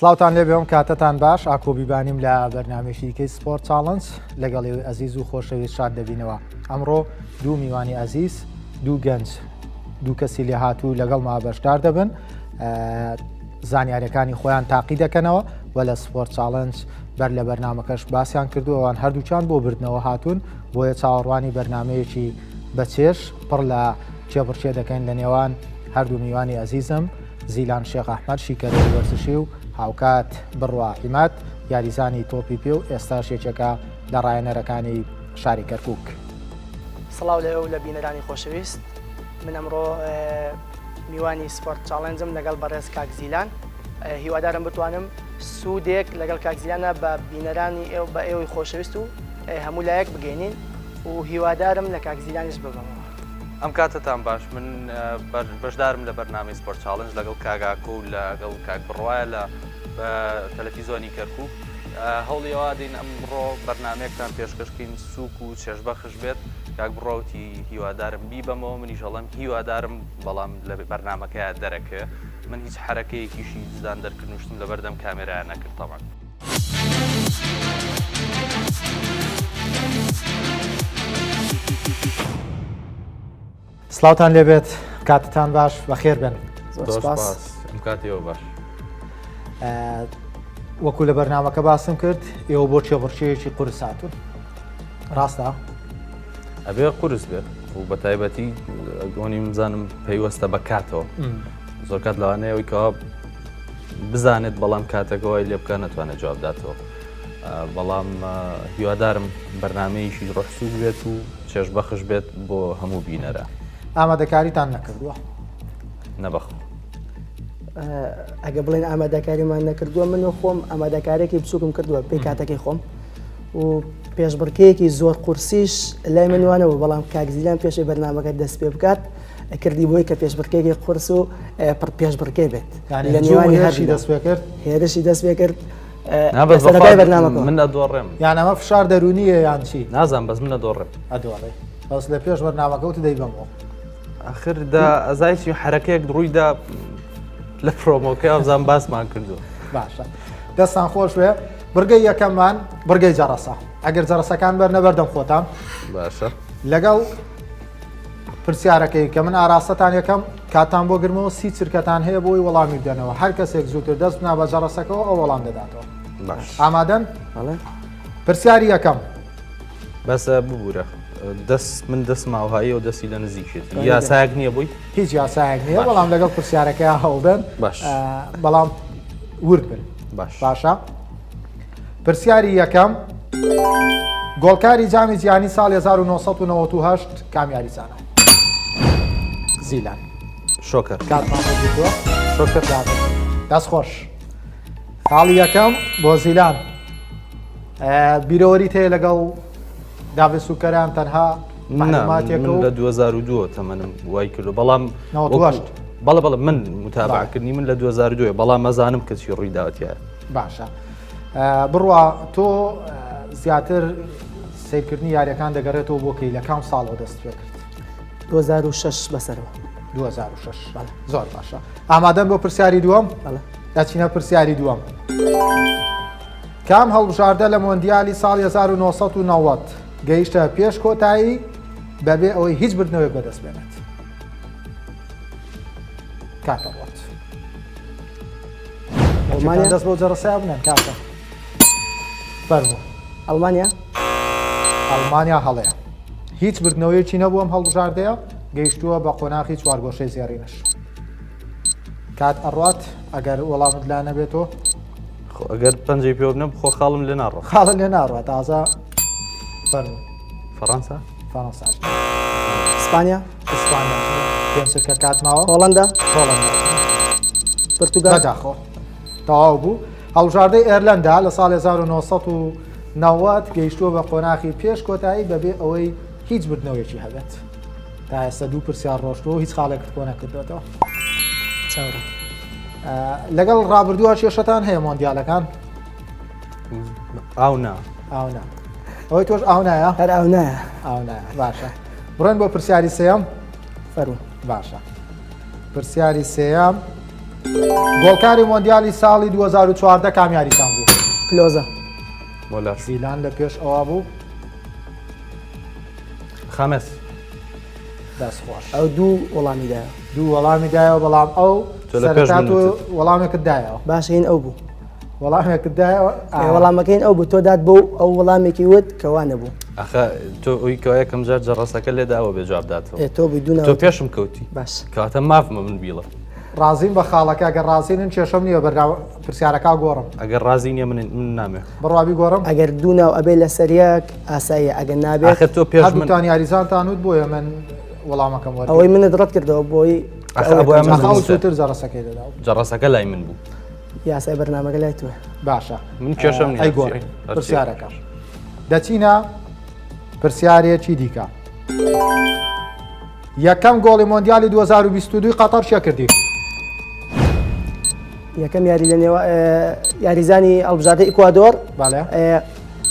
سڵاوتان لێبێ ئەم کاتەتان باش ئاکۆ بیبانیم لە بەرنامەیەکی دیکەی سپۆرت چاڵنج لەگەڵ ئێوەی ئەزیز و خۆشەویست شاد دەبینەوە ئەمڕۆ دوو میوانی ئەزیز دوو گەنج دوو کەسی لێهاتوو لەگەڵما بەشدار دەبن زانیاریەکانی خۆیان تاقی دەکەنەوە و لە سپۆرت چاڵنج بەر لە بەرنمەکەش باسیان کردو ئەوان هەردووچان بۆ بردنەوە هاتوون بۆیە چاوەڕوانی بەرنمەیەکی بەچێش پڕ لە کێبڕکێ دەکەین لە نێوان هەردوو میوانی ئەزیزم زیلان شێخ ئەحمەد شیکەرەوەی وەرزشی و هاوکات بڕوا عیماد یاریزانی تۆپی پێ و ئێستاش یەکێکە لە ڕاهێنەرەکانی شاری کەرکوک. سڵاو لە ئێوە و لە بینەرانی خۆشەویست من ئەمڕۆ میوانی سپۆرت چاڵێنجم لەگەڵ بەڕێز کاک زیلان هیوادارم بتوانم سوودێک لەگەڵ کاک زیلانە بە بینەرانی ئێوە بە ئێوەی خۆشەویست و هەموو لایەک بگەینین و هیوادارم لە کاک زیلانیش ببەمەوە. ئەم کاتەتان باش من بەشدارم لە بەرنامەی سپۆرت چاڵنج لەگەڵ کاک ئاکۆ و لەگەڵ کاک بڕوایە لە تەلەفیزۆنی کەرکوک هەوڵی ئەوە دەین ئەمڕۆ بەرنامەیەکتان پێشکەشکەین سووک و چێژبەخش بێت کاک بڕواوتی هیوادارم بیبەمەوە منیش ئەڵێم هیوادارم بەڵام لە بەرنامەکەیا دەرەکەوێ من هیچ حەرەکەیەکیشی دزدان دەرکردن و شتم لەبەردەم کامێرایا نەکرد تەبعەن. سڵاوتان لێبێت کاتتان باش بەخێر بن زۆر سپاس ئەم کاتێەوە باش وەکو لە بەرنمەکە باسم کرد ئێوە بۆ چێبڕچەیەکی قورس هاتوون ڕاستە ئەبێ قورس بێت و بە تایبەتی گۆنی بزانم پەیوەستە بە کاتەوە زۆر کات لەوانەیە ئەوی کەوا بزانێت بەڵام کاتەکە وای لێ بکە نەتوانێت جواب داتەوە بەڵام هیوادارم بەرنمەیەکی ڕۆحسوک بێت و چێژ بەخش بێت بۆ هەموو بینەرە. ئامادەکاریتان نەکردووە؟ نەبەخ. ئەگە بڵێن ئامادەکاریمان نەکردووە من و خۆم ئامادەکارێکی بچووکم کردووە پێی کاتەکەی خۆم و پێشبڕکێیەکی زۆر قورسیش لای من وانەبوو بەڵام کاک زیلان پێشەی بەرنامەکە دەست پێ بکات کردی بۆی کە پێشبڕکێکی قورس و پڕ پێشبڕکێ بێت لە نێوانی هێرشی دەست پێ کرد هێرشی دەست پێ کرد من ئەدۆڕێم یان ئەمە فشار دەرونیە یان چی نازان بەس من ئەدۆڕێم ئەدۆڕێ بەس لە پێش بەرنامەکە وت دەیبەمەوە ئەخر دا ئەزای چی حرەکەیەک ڕوویدا لە پرۆمۆکە ئەوزان باسمان کردو باشە دەستان خۆش بێ بڕگەی یەکەممان بڕگەی جەڕەسە ئەگەر جەڕەسەکان بەرنە بەردەم خۆتان باشە لەگەڵ پرسیارەکەی کە من ئاراستەتان یەکەم کاتان بۆ گرمەوە سی چرکەتان هەیە بۆی وەڵامی بدەنەوە هەر کەسێک زووتر دەست بنا بە جەڕەسەکەەوە ئەو وەڵام دەداتەوە باش ئامادەن پرسیاری یەکەم بەسە ببوورە دەست من دەست ماوهایی و دەستی لە نزیکێت یاسایەک نییە بووی هیچ یاسایەک نییە بەڵام لەگەڵ پرسیارەکە هەوڵدەن باش بەڵام ورد بن باش باشە پرسیاری یەکەم گۆڵکاری جامی جیهانی ساڵ 1998 کام یاریزانە زیلان شۆکەر کاتمان بۆ شۆکەر دەست خۆش خاڵی یەکەم بۆ زیلان بیرەوەریت هەیە لەگەڵ داڤید سوکەران تەنها معلوماتێکە لە 2002 تەمەنم وای کردو بەڵام بەڵێ بەڵێ من متابعکردنی من لە 2002 بەڵام مەزانم کە چی ڕووی داوەتە باشە بڕوا تۆ زیاتر سیرکردنی یاریەکان دەگەڕێتەوە بۆ کەی لە کام ساڵەوە دەست پێ کرد 2006 بەسەرەوە 2006 زۆر باشە ئامادەن بۆ پرسیاری دووەم دەچینە پرسیاری دووەم کام هەڵبژاردە لە مۆندیالی ساڵی 1990 گەیشتە پێش کۆتایی بەبێ ئەوەی هیچ بردنەوەیەک بەدەست بێنێت؟ کاتە ڕۆت. ئەڵمانیا دەست بۆ جەڕسیا بنەن کاکە. فەرموو. ئەڵمانیا؟ ئەڵمانیا هەڵەیە. هیچ بردنەوەیەکی نەبوو ئەم هەڵبژاردەیە گەیشتووە بە قۆناخی چوارگۆشەی زێڕینش. کات ئەڕوات ئەگەر وەڵامت لا نەبێتەوە خۆ ئەگەر پەنجەی پێوە بنەم خۆ خاڵم لێ ناڕۆ خاڵە لێ ناڕوە تازە فەرموو فەڕەنسا فەڕەنساش ئیسپانیا ئیسپانیا پێم چرکە کات ماوە هۆڵندا هۆڵندا پرتوگال بەداخۆ تەواو بوو هەڵبژاردەی ئێرلەندا لە ساڵ 1990 گەیشتووە بە قۆناخی پێش کۆتایی بەبێ ئەوەی هیچ بردنەوەیەکی هەبێت تا ئێستا دوو پرسیار ڕۆشتووە و هیچ خاڵێکت کۆ نەکردوێتەوە چاورە لەگەڵ ڕابردووە کێشەتان هەیە مۆندیالەکان ئاو نا ئاو نا ئەوەی تۆش ئاو نایە هەر ئاو نایە ئاو نایە باشە بڕێن بۆ پرسیاری سێم فەرموو باشە پرسیاری سێم. گۆڵکاری مۆندیالی ساڵی 2014 کام یاریزان بوو؟ کلۆزە. مۆلەر. زیلان لە پێش ئەوە بوو. خامس. دەست خۆش. ئەو دوو وەڵامی دایەوە. دوو وەڵامی دایەوە بەڵام ئەو تۆ لە پێش سەرەتا من تۆ وتت. وەڵامێکت دایەوە. باشە هین ئەو بوو. وەڵامێکت دایەوە. ئێ وەڵامەکەین ئەو بوو تۆ دات بۆ ئەو وەڵامێکی وت کە وا نەبوو. ئەخە تۆ ئەوی کە یەکەم جار جەڕەسەکە لێدا ئەوە بێ جواب داتەوە. ئێ تۆ بووی دوو تۆ ناوت. پێشم کەوتی. باش. کەواتە مافمە من بیڵێم. ڕازیم بە خاڵەکە ئەگەر ڕازینن کێشەم نییە بەرنامە پرسیارەکە گۆڕم. ئەگەر ڕازی نییە من من نامێ. بڕوا بیگۆڕم؟ ئەگەر دوو ناو ئەبێ لەسەر یەک ئاساییە ئەگەر نابێت. ئاخر تۆ پێش من. هەردووکتان یاریزانتان وت بۆیە من وەڵامەکەم وەرگرت. ئەوەی منت ڕەت کردەوە بۆی کە ئاخر ئەو ئەبوایە یەکەم من جار ئاخ ئەو بنووسە. زووتر جەڕەسەکەی دەدا. جەڕەسەکە لای من بوو. یاسای بەرنامەکە لای تۆیە. باشە من کێشەم نییە. ئەی گۆڕین هەرچی. پرسیارەکە. دەچینە پرسیارێکی دیکە. یەکەم گۆڵی مۆندیالی 2022 قەتەر چێ کردی؟ یەکەم یاری لە نێوە یاریزانی ئەڵبژاردەی ئیکوادۆر بەڵێ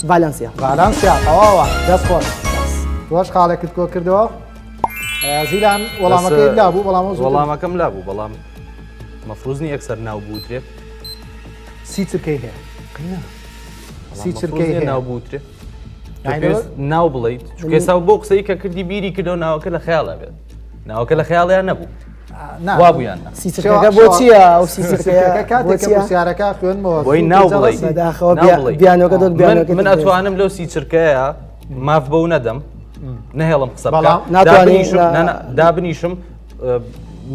ڤالەنسیا. ڤالەنسیا تەواوە دەست خۆش. تۆش خاڵێکت کۆ کردەوە. زیلان وەڵامەکەی لابوو بەڵام ئەو زووتر. وەڵامەکەم لابوو بەڵام مەفروز نییە یەکسەر ناو بوترێ. سی چرکەی هەیە. قینا. سی چرکەی هەیە. ناو بوترێ. ناو بڵیت چونکە ئێستا بۆ قسەی کە کردی بیری کردەوە ناوەکە لە خەیاڵا بێت ناوەکە لە خەیاڵیان نەبوو وا بوویان نا. سی چرکەکە بۆ چییە؟ ئەو سی چرکەیە کاتێک کە پرسیارەکە خوێنمەوە بۆی ناو بڵێی. بەداخەوە ناو بڵێی. بیانۆکە دۆت بیانۆکە من ئەتوانم لەو سی چرکەیە ماف بەو نەدەم نەهێڵم قسە بکە بەڵام ناتوانی دابنیشم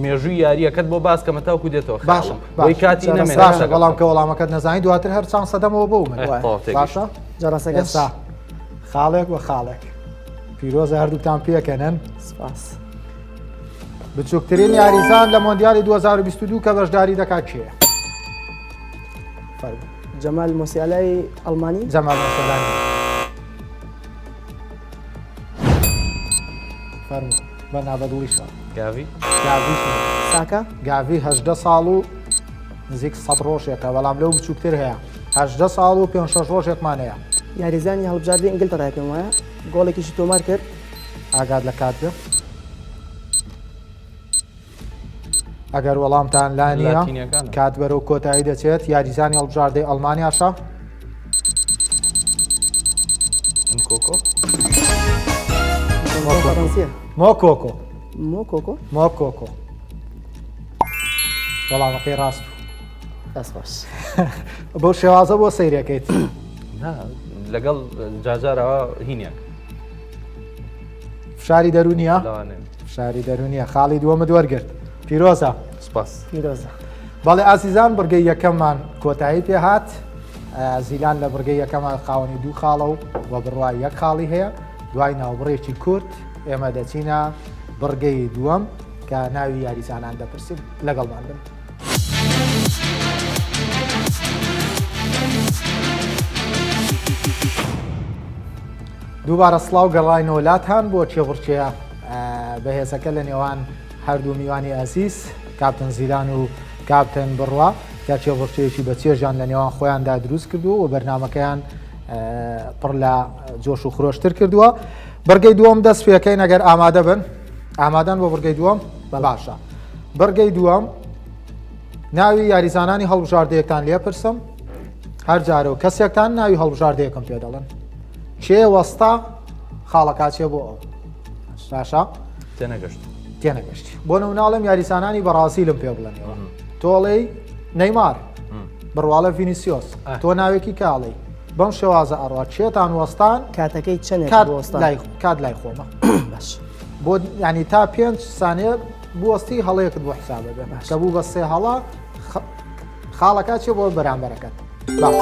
مێژووی یاریەکەت بۆ باس کەمە تاوکو دێتەوە باشە بۆی کاتی نەمێنێت. باشە بەڵام کە وەڵامەکەت نەزانی دواتر هەر چانس دەمەوە بۆ من. باشە جەڕەسەکە ئێستا خاڵێک وە خاڵێک پیرۆزە هەردووکتان پێکەنن. سپاس. بچووکترین یاریزان لە مۆندیالی 2022 کە بەشداری دەکات کێیە؟ فەرموو. جەمال مۆسیالای ئەڵمانی؟ جەمال مۆسیالای. فەرموو بە نابەدڵیشە. گاڤی؟ گاڤیش نییە. ساکا؟ گاڤی 18 ساڵ و نزیک 100 ڕۆژێکە بەڵام لەو بچووکتر هەیە 18 ساڵ و 5 6 ڕۆژێکمان هەیە. یاریزانی هەڵبژاردەی ئینگلتەرای پێم وایە گۆڵێکیشی تۆمار کرد. ئاگات لە کات بێ. ئەگەر وەڵامتان لا نییە کات بەرەو کۆتایی دەچێت یاریزانی هەڵبژاردەی ئەڵمانیاشە. کۆکۆ مۆکۆکۆ مۆکۆکۆ مۆکۆکۆ وەڵامەکەی ڕاست بوو. دەست خۆش. بەو شێوازە بۆ سەیرەکەیت. لەگەڵ جاجارەوە هینیان فشاری دەرونیە فشاری دەرونیە خاڵی دووەمت وەرگرت پیرۆزە سپاس پیرۆزە بەڵێ ئازیزان بڕگەی یەکەممان کۆتایی پێهات زیلان لە بڕگەی یەکەمان خاوەنی دوو خاڵە و و بڕوا یەک خاڵی هەیە دوای ناوبڕێکی کورت ئێمە دەچینە بڕگەی دووەم کە ناوی یاریزانان دەپرسین لەگەڵمان بن. دووبارە سڵاو گەڕاینەوە لاتان بۆ کێبڕکێ بەهێزەکە لە نێوان هەردوو میوانی ئازیز کاپتن زیلان و کاپتن بڕوا کە کێبڕکێیەکی بە چێژیان لە نێوان خۆیاندا دروست کردووە و بەرنمەکەیان پڕ لە جۆش و خرۆشتر کردووە بڕگەی دووەم دەست پێکەین ئەگەر ئامادە بن ئامادەن بۆ بڕگەی دووەم باشە بڕگەی دووەم ناوی یاریزانانی هەڵبژاردەیەکتان لێپرسم هەر جارە و کەسێکتان ناوی هەڵبژاردەیەکم پێ دەڵێن کێ وەستا خاڵەکە چێ بۆ ئەو باشە تێنەگەشت تێنەگەشتی بۆ نموناڵم یاریزانانی بەڕازیلم پێ بڵێنەوە تۆڵەی نەیمار بڕواڵە ڤینیسیۆس تۆ ناوێکی کاڵی بەم شێوازە ئەڕوا چێتان وەستان کاتەکەی چەندێک کات لای خۆمە باش بۆ ینی تا پێنج سانێ بوەستی هەڵەیەکت بۆ حسابە بێ کە بوو بە سێ هەڵە خاڵەکە چێ بۆ بەرامبەرەکەت باش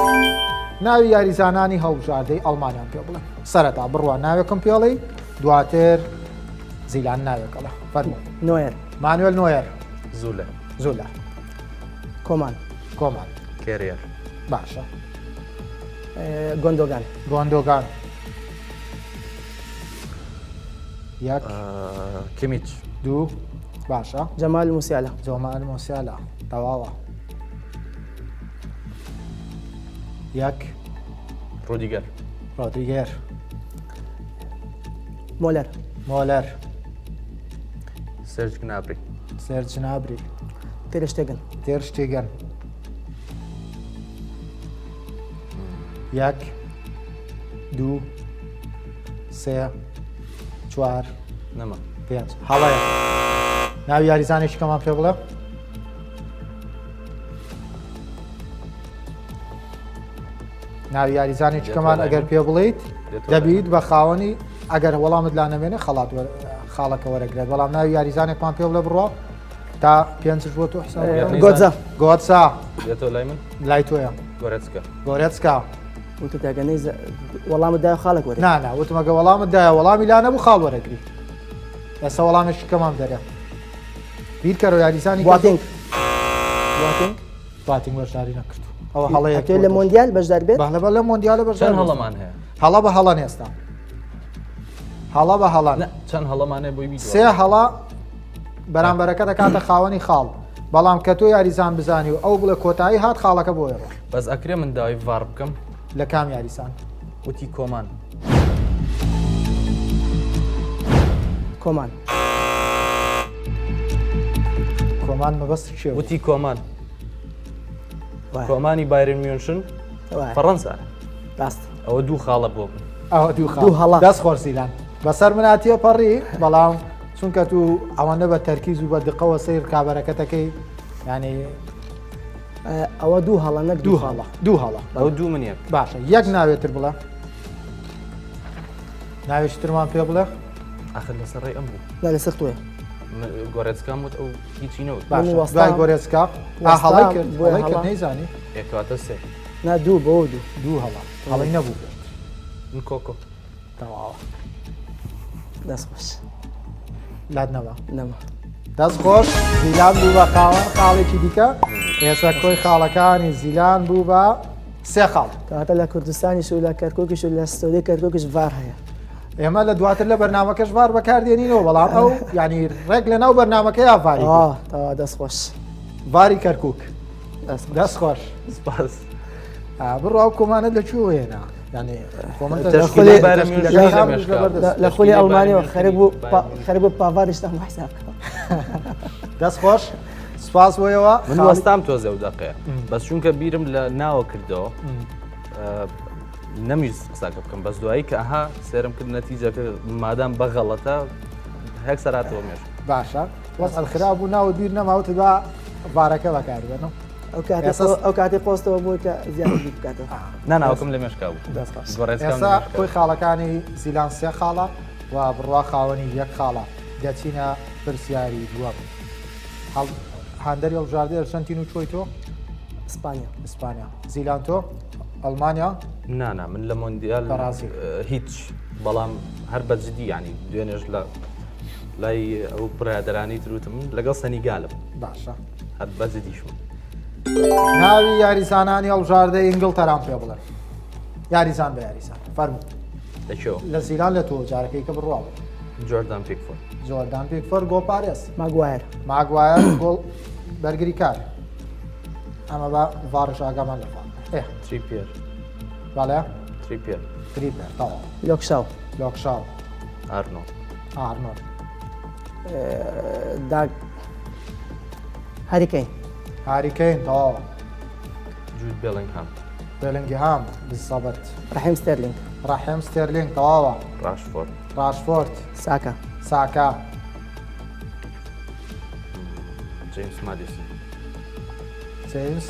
ناوی یاریزانانی هەڵبژاردەی ئەڵمانیان پێ بڵێ سەرەتا بڕوا ناوێکم پێڵی دواتر زیلان ناوێکەڵە فەرموو نۆیەر مانوێل نۆیەر زولە زولە کۆمان کۆمان کێریەر باشە گۆندۆگان گۆندۆگان یەک کیمیچ دوو باشە جەمال موسیالا جەمال موسیالا تەواوە یەک ڕۆدیگەر ڕۆدریگەر مۆلەر مۆلەر سێرج گنابری سێرج نابری. تێرشتێگن. تێرشتێگن. یەک دوو سێ چوار نەما پێنج هەڵەیە ناوی یاریزانێکی کەمان پێ بڵێ ناوی یاریزانێکی کەمان ئەگەر پێ بڵیت دەبیت بە خاوەنی ئەگەر وەڵامت لا نەمێنێ خەڵات خاڵەکە وەرەگرێت بەڵام ناوی یاریزانێکمان پێ بڵێ بڕۆ تا پێنجش بۆ تۆ حساب گۆتزا گۆتزا دێتەوە لای من لای تۆیە گۆرێتسکا گۆرێتسکا وتت ئەگە نەیز وەڵامت دایە خاڵێک وەرە نا نا وتم ئەگە وەڵامت دایە وەڵامی لا نەبوو خاڵ وەرەگری ئێستا وەڵامێکی کەمام دەرێ بیرکەرەوە یاریزانی بواتینگ بواتینگ باتینگ بەشداری نەکردو ئەوە هەڵەیە تۆ لە مۆندیال بەشدار بێت بەڵێ بە لە مۆندیالە بەشدار چەند هەڵەمان هەیە هەڵە بە هەڵەن ئێستا هەڵە بە هەڵەن چەند هەڵەمان هەیە بۆی سێ هەڵە بەرامبەرەکە دەکاتە خاوەنی خاڵ بەڵام کە تۆ یاریزان بزانی و ئەو بڵێ کۆتایی هات خاڵەکە بۆ ڕۆ بەس ئەکرێ من داوای ڤار بکەم لە کام یاریسان وتی کۆمان کۆمان کۆمان مەبەست کێ وتی کۆمان کۆمانی بایرن میونشن فەڕەنسا ڕاست ئەوە دوو خاڵە بۆ من ئەوە دوو خاڵ دوو هەڵە دەست خۆش زیلان بەسەر مناتیە پەڕی بەڵام چونکە تو ئەوەندە بە تەرکیز و بە دقەوە سەیر ڕکابەرەکەتەکەی ینی ئەوە دوو هەڵە نەک دوو هەڵە دوو هەڵە ئەو دوو من یەک باشە یەک ناوێتر بڵێ ناوێکی ترمان پێ بڵێ ئاخر لەسەر ڕێی ئەم بوو نا لەسەر تۆیە گۆرێتسکام وت ئەو هیچی نەوت باشە دوای گۆرێتسکا هەڵەی کرد هەڵەی کرد نەیزانی کەواتە سێ نا دوو بۆ دوو دوو هەڵە هەڵەی نەبوو پێشتر من کۆکۆ تەواوە دەست خۆش لات نەما نەما دەست خۆش زیلان بوو بە خاوەن خاڵێکی دیکە ئێستا کۆی خاڵەکانی زیلان بوو بە سێ خاڵ. کەواتە لە کوردستانیش و لە کەرکوکیش و لە ستۆدیۆی کەرکوکیش ڤار هەیە. ئێمە لە دواتر لە بەرنامەکەش ڤار بەکاردێنینەوە بەڵام ئەو یعنی ڕێک لە ناو بەرنامەکەیا ڤاری کرد. تەواو دەست خۆش. ڤاری کەرکوک. دەست خۆش. سپاس. بڕوا ئەو کۆمانەت لە کوێوە هێنا؟ یعنی لە خولی ئەڵمانیەوە خەریک بوو خەریک بوو پاڤاریش تەماشا حساب دەست خۆش. سپاس بۆ ئێوە. من وەستام تۆزێ و دەقەیە بەس چونکە بیرم لە ناوە کردەوە نەمویست قساکە بکەم بەس دوایی کە ئەها سێرم کرد نەتیجەکە مادام بەغەڵەتە هەک سەراتەوە مێش باشە وەزع خراپ بوو ناوە بیر نەماوت با ڤارەکە بەکاربێنم ئەو کاتی ئەو کاتی قۆستەوە بۆی کە زیاتر بیر بکاتەوە نا ناوەکەم لە مێشکا بوو ئێستا کۆی خاڵەکانی زیلان سێ خاڵە و بڕوا خاوەنی یەک خاڵە دەچینە پرسیاری دووەم. هاندەری هەڵبژاردەی ئەرجەنتین و چۆی تۆ؟ ئیسپانیا. ئیسپانیا. زیلان تۆ؟ ئەڵمانیا؟ نا نا من لە مۆندیال بەڕازیل. هیچ بەڵام هەر بە جدی ینی دوێنێش لە لای ئەو برادرانی تروتم لەگەڵ سەنیگالم باشە هەر بە جدیشم. ناوی یاریزانانی هەڵبژاردەی ئینگڵتەرام پێ بڵێ یاریزان بە یاریزان فەرموو لە کوێوە؟ لە زیلان لە تۆ جارەکەی کە بڕوا بوو. جۆردان پیکفۆرد. جۆردان پیکفۆرد گۆڵپارێز. ماگوایر. ماگوایر گۆڵ بەرگریکار. ئەمە بە ڤاڕش ئاگامان لە فاڵ. ئێ. تریپیەر. بەڵێ. تریپیەر. تریپیەر تەواو. لۆکشاو. لۆکشاو. ئارنۆڵد. ئارنۆڵد. داگ هاری کەین. هاری کەین تەواو. جود بێڵینگهام. بێلنگهام بالضبط. ڕەحیم ستێرلینگ. ڕەحیم ستێرلینگ تەواوە. ڕاشفۆرد. ڕاشفۆرد. ساکا. ساکا. جەیمس مادیسۆن. جەیمس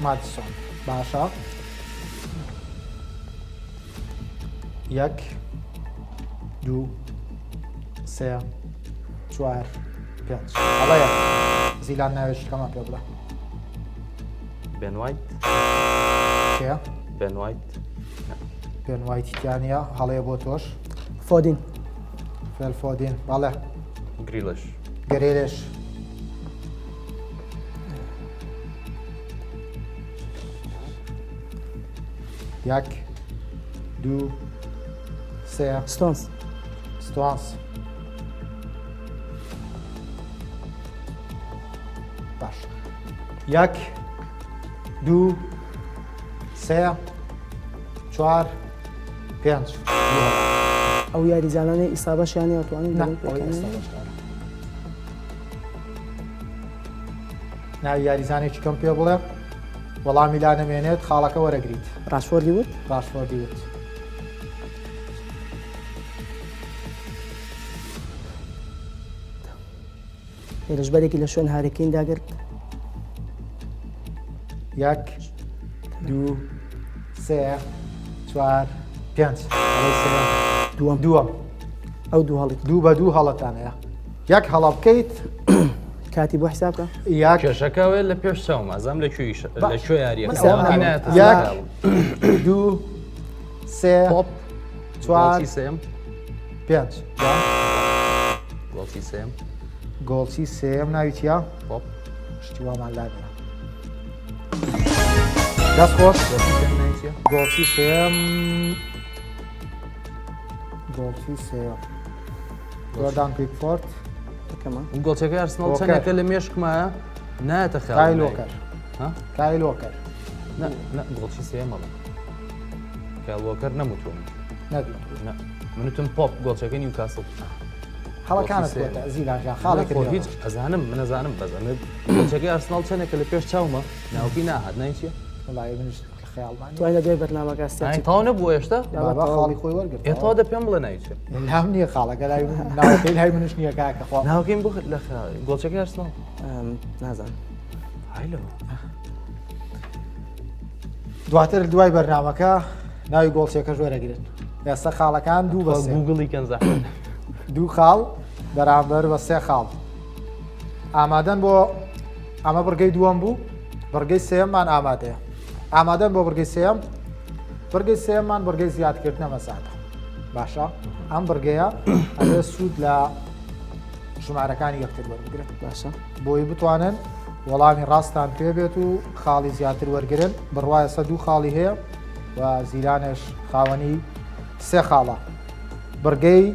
مادیسۆن باشە. یەک دوو سێ چوار پێنج هەڵەیە زیلان ناوێکی کەمان پێ بڵێ. بێن وایت. کێ؟ بێن وایت. بێن وایتی تیا نییە هەڵەیە بۆ تۆش. فۆدین. فێل فۆدین بەڵێ. گریلش. گریلش. یەک دوو سێ ستۆنز. ستۆنز. باش یەک دوو سێ چوار پێنج ئەو یاریزانانەی ئیسابەشیان هەیە توانین نا، ئەوەی ئێستا بەشدارە. ناوی یاریزانێکی کەم پێ بڵێ وەڵامی لا نەمێنێت خاڵەکە وەرەگریت. ڕاشفۆردی وت؟ ڕاشفۆردی وت. هێرشبەرێکی لە شوێن هاریکین داگرت. یەک دوو سێ چوار پێنج دووەم دووەم ئەو دوو هەڵی دوو بە دوو هەڵەتانەیە یەک هەڵە بکەیت کاتی بۆ حساب بکە یەک کێشەکە ئەوەیە لە پێش چاوم ئازام لە کوێ لە کوێ یاریەکە یەک دوو سێ چوار سێم پێنج گۆڵچی سێم گۆڵچی سێم ناوی چییە؟ پۆپ شتی وامان لا نییە دەست خۆش گۆڵچی سێم گۆڵچی سێم جۆردان پیکفۆرد گۆڵچەکەی ئارسناڵ چەندێکە لە مێشکمایە نایەتە خەیاڵم کایل وۆکەر کایل وۆکەر گۆڵچی سێیەم ئەڵێم کایل وۆکەر نەموتووە نەدوتووە من وتم پۆپ گۆڵچەکەی نیوکاسڵ هەڵەکانت کۆتە زیلان جان خاڵێکت لێ هیچ ئەزانم من ئەزانم بەس ئەمە گۆڵچەکەی ئارسناڵ چەندێکە لە پێش چاومە ناوکی ناهات ناوی چییە؟ وەڵای منیش خەیاڵمان توای لە دوای بەرنامەکە سێ تاو نەبووە هێشتا بابا خاڵی خۆی وەرگرت ئێ تاو دە پێم بڵێ ناوی چیە لام نییە خاڵەکە لای ناوەکەی لای منش نییە کاکە خوا ناوەکەیم بخ لە گۆڵچەکەی ئارسناڵ نازانم هایلەوە دواتر دوای بەرنامەکە ناوی گۆڵچەکەش وەرەگرن ئێستا خاڵەکان دوو بە گوگڵی کەن زەحمەت دوو خاڵ بەرامبەر بە سێ خاڵ ئامادەن بۆ ئەمە بڕگەی دووەم بوو بڕگەی سێمان ئامادەیە ئامادەن بۆ بڕگەی سێم بڕگەی سێمان بڕگەی زیادکردنە مەزادە باشە ئەم بڕگەیە ئەبێ سوود لە ژمارەکانی یەکتر وەربگرن باشە بۆی بتوانن وەڵامی ڕاستان پێ بێت و خاڵی زیاتر وەرگن بڕوایە سە دوو خاڵی هەیە و زیلانش خاوەنی سێ خاڵە بڕگەی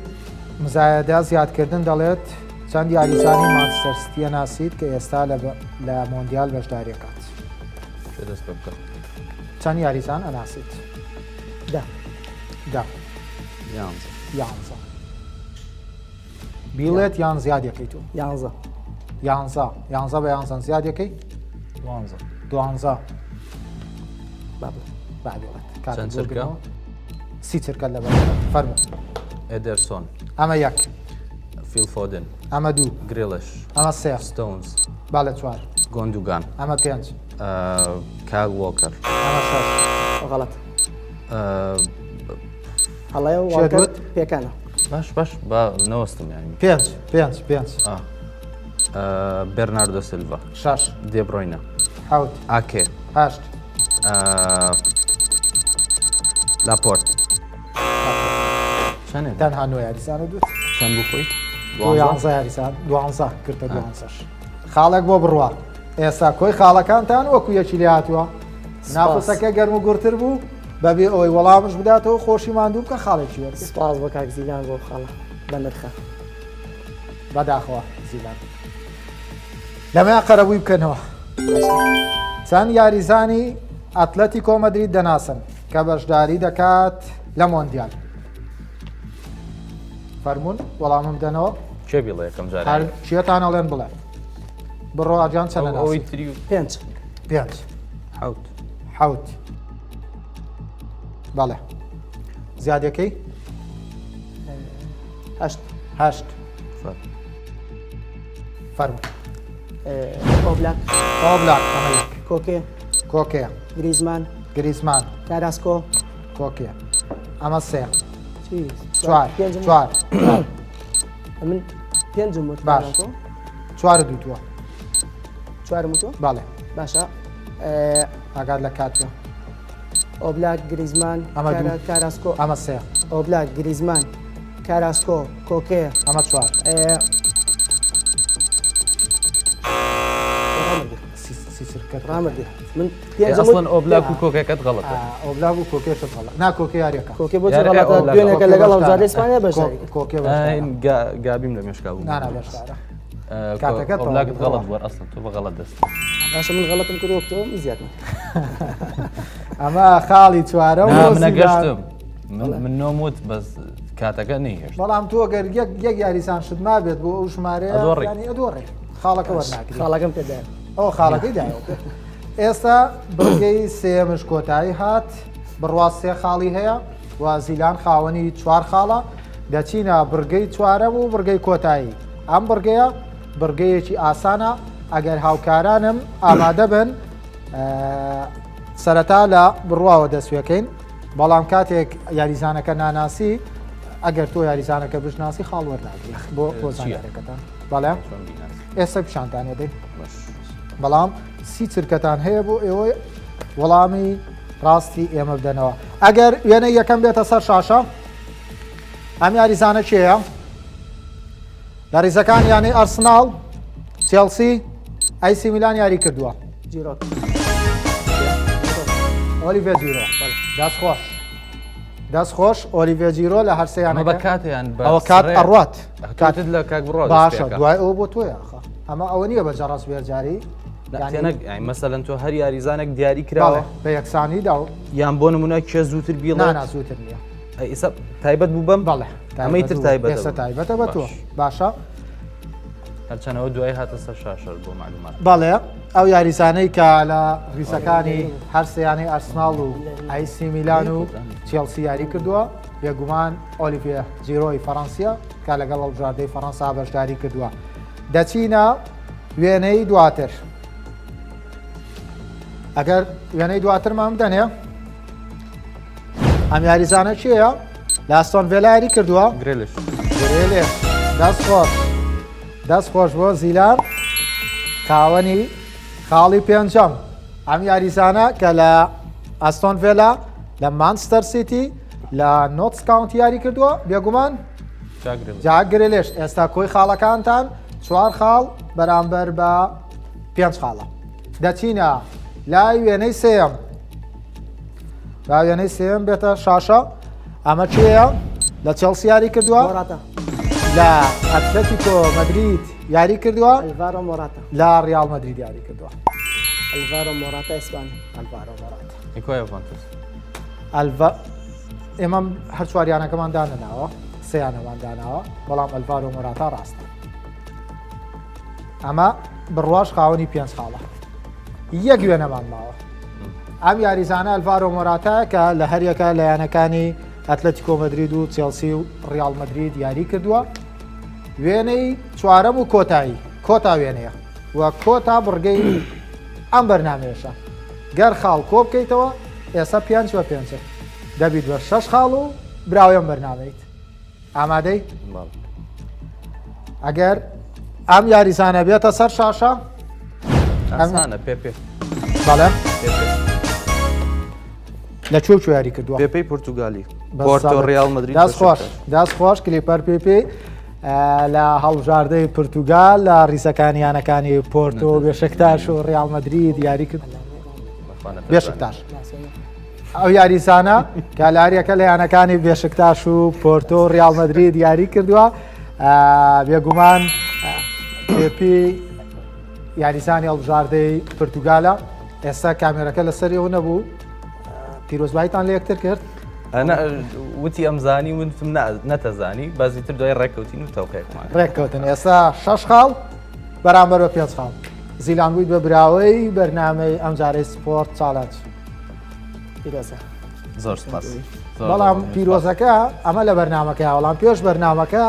مزایەدە زیادکردن دەڵێت چەند یاریزانی مانچستەر سیتیە ناسیت کە ئێستا لە مۆندیال بەشداریەکات چەند یاریزان ئەناسیت دە دە یانزە بیڵێت یان زیادەکەی تۆ یانزە یانزە یانزە بە یانزەن زیادەکەی دوانزە دوانزە چەند چرکە؟ سی چرکە لەبەر فەرموو ئێدەرسۆن ئەمە یەک فیل فۆدن ئەمە دوو گریڵش ئەمە سێ ستۆنز بالە چوار گۆندوگان ئەمە پێنج کایل وۆکەر ئەمە شەش غەڵەت هەڵەیە و واکەر پێکانە باش باش با نەوەستم یانی پێنج پێنج پێنج بەرناردۆ سیلڤا شەش دێبرۆینە حەوت ئاکێ هەشت لاپۆرت چەنێ تەنها نۆ یاریزانە دوت چەند بوو خۆی دوانزە یاریزان دوانزە کردە دوانزەش خاڵێک بۆ بڕوا ئێستا کۆی خاڵەکانتان وەکو یەکی لێ هاتووە ناپسەکە گەرم و گوڕتر بوو بەبێ ئەوەی وەڵامش بداتەوە خۆشی ماندوو بکە خاڵێکی وەرگرت سپاس بۆ کاک زیلان بۆ خاڵە بە نرخە بەداخەوە زیلان لەمەیان قەرەبووی بکەنەوە چەند یاریزانی ئەتلەتیکۆ مەدرید دەناسن کە بەشداری دەکات لە مۆندیال فەرمونون وەڵامم بدەنەوە کێ بیڵێ یەکەم جار هەر چیەتان ئەڵێن بڵێ بڕۆ ئاجان چەند ئەوەی تری و پێنج پێنج حوت حوت بەڵێ زیادەکەی هەشت هەشت فەرموو ئۆبلاک ئۆبلاک ئەمە یەک کۆکێ کۆکێ گریزمان گریزمان کاراسکۆ کۆکێ ئەمە سێ چوار چوار من پێنجم وت باش چوار دوتووە چوارم وتووە باڵێ باشە ئاگات لە کات بێ ئۆبلاک گریزمان ئەمە دوو. کاراسکۆ ئەمە سێ ئۆبلاک گریزمان کاراسکۆ کۆکێ ئەمە چوار ڕامەگرت من ئەسڵەن ئۆبلاک و کۆکەکەت غەڵەتە ئۆبلاک و کۆکێشت غەڵەت نا کۆکێ یاریەکە کۆکێ بۆچی غەڵەتە دوێنێکە لەگەڵ هەڵبژاردەی ئیسپانیا بەشداری کرد کۆکێ گابیم لە مێشکا بوو نا نا بەشدارە کاتەکە ئۆبلاکت غەڵەت بووە ئەسڵەن تۆ بە غەڵەت دەست باشە من غەڵەتم کرد وەک تۆ من زیاد ئەمە خاڵی چوارە منە گەشتم من نۆم وت بەس کاتەکە نەیهێشت بەڵام تۆ گەر یەک یەک یاریسان شت مابێت بۆ ئەو ژمارەیە ئەدۆڕێ خاڵەکە وەرناگری خاڵەکەم پێدایە. ئەو خاڵەکەی دایەوە ئێستا بڕگەی سێمش کۆتایی هات بڕوا سێ خاڵی هەیە و زیلان خاوەنی چوار خاڵە دەچینە بڕگەی چوارەم و بڕگەی کۆتایی ئەم بڕگەیە بڕگەیەکی ئاسانە ئەگەر هاوکارانم ئامادە بن سەرەتا لە بڕواوە دەستوێکەین بەڵام کاتێک یاریزانەکە ناناسی ئەگەر تۆ یاریزانەکە بشناسی خاڵ وەرناگری بۆ بۆ زانیارەکەتان بەڵێ ئێستا پیشانتان دەین بەڵام سی چرکەتان هەیە بۆ ئێوە وەڵامی ڕاستی ئێمە بدەنەوە ئەگەر وێنە یەکەم بێتە سەر شاشە ئەم یاریزانە کێیە لە ریزەکان یانەی ئەرسناڵ چێڵسی ئەیسی میلان یاری کردووە جیرۆ ئۆلیڤێ جیرۆ دەست خۆش دەست خۆش ئۆلیڤێ جیرۆ لە هەرسیانە بە کاتیان ئەوە کات ئەڕات کاتت لە کاک بڕۆ باشە دوای ئەوە بۆ تۆیە ئەمە ئەوە نییە بە جەڕەس بێجاری مەسەلەن تۆ هەر یاریزانێک دیاری کراوە بە یەکسانی دا یان بۆ نمونە کێ زووتر بیڵ زووتر نییە ئیسا تایبەت بوو بەم بەڵێ ئەمەی تر تایبەت ئێستا تایبەتە بە تۆ باشە هەرچەنەوە دوای هاتە سەر شاشەر بۆ معلومات بەڵێ ئەو یاریزانەی کە لە ریزەکانی هەرسیانەی ئەرسناڵ و ئایسی میلان و چێڵسی یاری کردووە بێگومان ئۆلیڤێ جیرۆی فەڕەنسیە کە لەگەڵ هەڵبژاردەی فەڕەنسا بەشداری کردووە دەچینە وێنەی دواتر ئەگەر وێنەی دواترمان بدەنێ ئەم یاریزانە کێیە؟ لە ئاستۆن ڤێلا یاری کردووە؟ گرێلش. گرێلش. دەست خۆش. دەست خۆش بۆ زیلان خاوەنی خاڵی پێنجەم. ئەم یاریزانە کە لە ئەستۆن ڤێلا لە مانچستەر سیتی لە نۆتس کاونتی یاری کردووە بێگومان جاک گرێلش ئێستا کۆی خاڵەکانتان چوار خاڵ بەرامبەر بە پێنج خاڵە دەچینە لای وێنەی سێیەم با وێنەی سێم بێتە شاشە ئەمە کێیە لە چێڵسی یاری کردووە لە ئەتلەتیکۆ مەدرید یاری کردووە لە ڕیاڵ مەدرید یاری کردووە ئەلڤارۆ مۆراتا ئیسپانی ئەلڤارۆ مۆراتا ئەلڤا ئێمە هەر چواریانەکەمان دانەناوە سیانەمان داناوە بەڵام ئەلڤارۆ مۆراتا ڕاستە ئەمە بڕواش خاوەنی پێنج خاڵە یەک وێنەمان ماوە ئەم یاریزانە ئەلڤارۆ مۆراتا کە لە هەریەکە لە یانەکانی ئەتلەتیکۆ مەدرید و چێڵسی و ڕیاڵ مەدرید یاری کردووە وێنەی چوارەم و کۆتایی کۆتا وێنەیە و کۆتا بڕگەی ئەم بەرنمەیەشە گەر خاڵ کۆ بکەیتەوە ئێستا پێنج بە پێنج دەبیت بە شەش خاڵ و براوەی ئەم بەرنمەیت ئامادەی؟ ئەگەر ئەم یاریزانە بێتە سەر شاشە ئەسانە پێ پێ بەڵێ لە چۆ چۆ یاری کردووە پێپی پرتوگالی پۆرتۆ ریال مەدرید دەست خۆش دەست خۆش کلیپەر پێپی لە هەڵبژاردەی پرتوگال لە ریسەکانی یانەکانی پۆرتۆ بێشکتاش و ریال مەدرید یاری کرد بێشکتاش ئەو یاریزانە کە لە هەریەکە لە یانەکانی بێشکتاش و پۆرتۆ و ریال مەدرید یاری کردووە بێگومان پێپی یاریزانی هەڵبژاردەی پرتوگالە ئێستا کامێرەکە لەسەر ئەو نەبوو پیرۆزبایتان لە یەکتر کرد وتی ئەمزانی وتم نەتەزانی بازی تر دوای ڕێککەوتین و تەوقێکمان ڕێککەوتن ئێستا شەش خاڵ بەرامبەر بە پێنج خاڵ زیلان بوویت بە براوەی بەرنامەی ئەمجارەی سپۆرت چاڵنج پیرۆزە زۆر سپاس بەڵام پیرۆزەکە ئەمە لە بەرنمەکە بەڵام پێش بەرنمەکە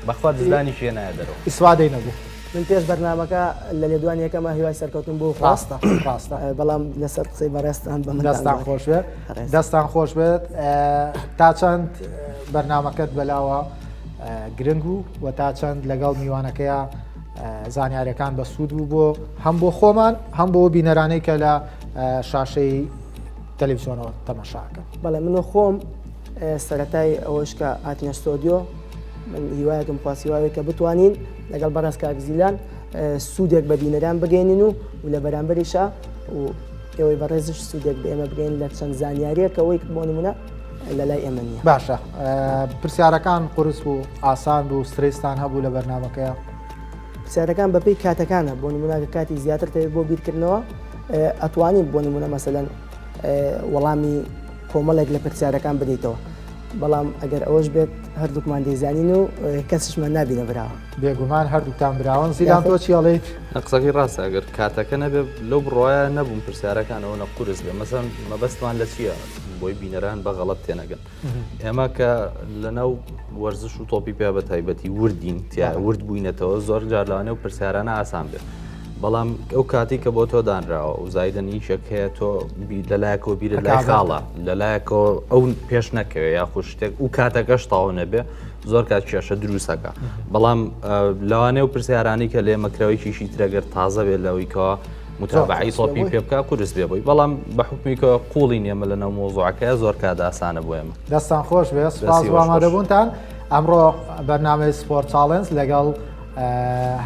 بەخوا دزدانی شێنایە دەرەوە ئیسوادەی نەبوو من پێش بەرنمەکە لە لێدوان یەکەمە هیوای سەرکەوتن بۆ ڕاستە ڕاستە بەڵام لەسەر قسەی بەڕێزتان بە من دەستان خۆش بێت دەستان خۆش بێت تا چەند بەرنمەکەت بەلاوە گرنگ بوو و تا چەند لەگەڵ میوانەکەیە زانیارەکان بە سوود بوو بۆ هەم بۆ خۆمان هەم بۆ بینەرانەی کە لە شاشەی تەلەڤیزیۆنەوە تەماشاکەن. بەڵێ من خۆم سەرەتای ئەوەش کە هاتینە ستۆدیۆ من هیوایەکم خواست هیواوێک کە بتوانین لەگەڵ بەڕێز کاک زیلان سوودێک بە بینەران بگەینین و و لە بەرامبەریشا و ئێوەی بەڕێزش سوودێک بە ئێمە بگەین لە چەند زانیاریەکەوەی بۆ نمونە لە لای ئێمە نییە. باشە پرسیارەکان قورس بوو ئاسان بوو سترێستان هەبوو لە بەرنمەکەیە؟ پرسیارەکان بەپێی کاتەکانە بۆ نمونە کاتی زیاتر تەوێت بۆ بیرکردنەوە ئەتوانی بۆ نمونە مەسەلەن وەڵامی کۆمەڵێک لە پرسیارەکان بدەیتەوە. بەڵام ئەگەر ئەوەش بێت هەردووکمان دەیزانین و کەسیشمان نابینە براوە. بێگومان هەردووکتان براوەن. زیلان تۆ چی ئەڵێیت؟ نە قسەکەی ڕاستە ئەگەر کاتەکە نەبێ لەو بڕوایە نەبووم پرسیارەکان ئەوەنە قورس بێ مەسەن مەبەستمان لە چییە بۆی بینەران بە غەڵەت تێنەگەن ئێمە کە لەناو وەرزش و تۆپی پێ بە تایبەتی وردین تیا ورد بووینەتەوە زۆر جار لەوانەیە و پرسیارانە ئاسان بێت بەڵام ئەو کاتی کە بۆ تۆ دانراوە و زایدن ئیشێک هەیە تۆ لەلایەکەوە بیرت لای خاڵە لەلایەکەوە ئەو پێش نەکەوێ یاخود شتێک و کاتەکەش تاو نەبێ زۆر کات کێشە دروستەکە بەڵام لەوانەیە و پرسیارانی کە لێ مەکرەوەیکیشی ترەگەر تازە بێت لەوەی کەەوە متابعی تۆپی پێ بکە قورس بێ بۆی بەڵام بە حکمی کە قوڵی نێمە لە ناو مۆزوعەکە زۆر کات ئاسانە بۆ ئێمە. دەستان خۆش بێ سپاس بۆ ئامادەبوونتان ئەمڕۆ بەرنامەی سپۆرت چاڵێنج لەگەڵ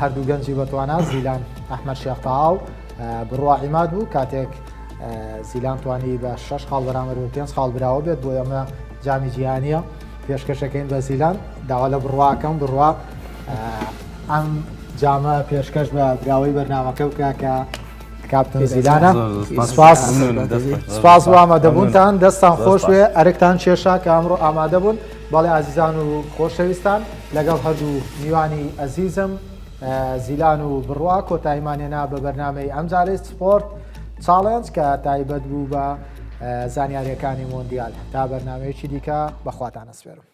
هەردوو گەنجی بەتوانا زیلان ئەحمەد شێخ تەها و بڕوا عیماد بوو کاتێک زیلان توانی بە شش خاڵ بەرامبەر بە پێنج خاڵ براوە بێت بۆ ئەمە جامی جیهانیە پێشکەشەکەین بە زیلان داوا لە بڕواکەم بڕوا ئەم جامە پێشکەش بە براوەی بەرنامەکە بکە کە کاپتن زیلانە سپاس سپاس بۆ ئامادەبوونتان دەستان خۆش بێ ئەرکتان کێشا کە ئەمڕۆ ئامادە بوون بەڵێ ئازیزان و خۆشەویستان لەگەڵ هەردوو میوانی ئەزیزم زیلان و بڕوا کۆتاییمان هێنا بە بەرنامەی ئەمجارەی سپۆرت چاڵێنج کە تایبەت بوو بە زانیاریەکانی مۆندیال تا بەرنمەیەکی دیکە بەخواتان ئەسپێرم.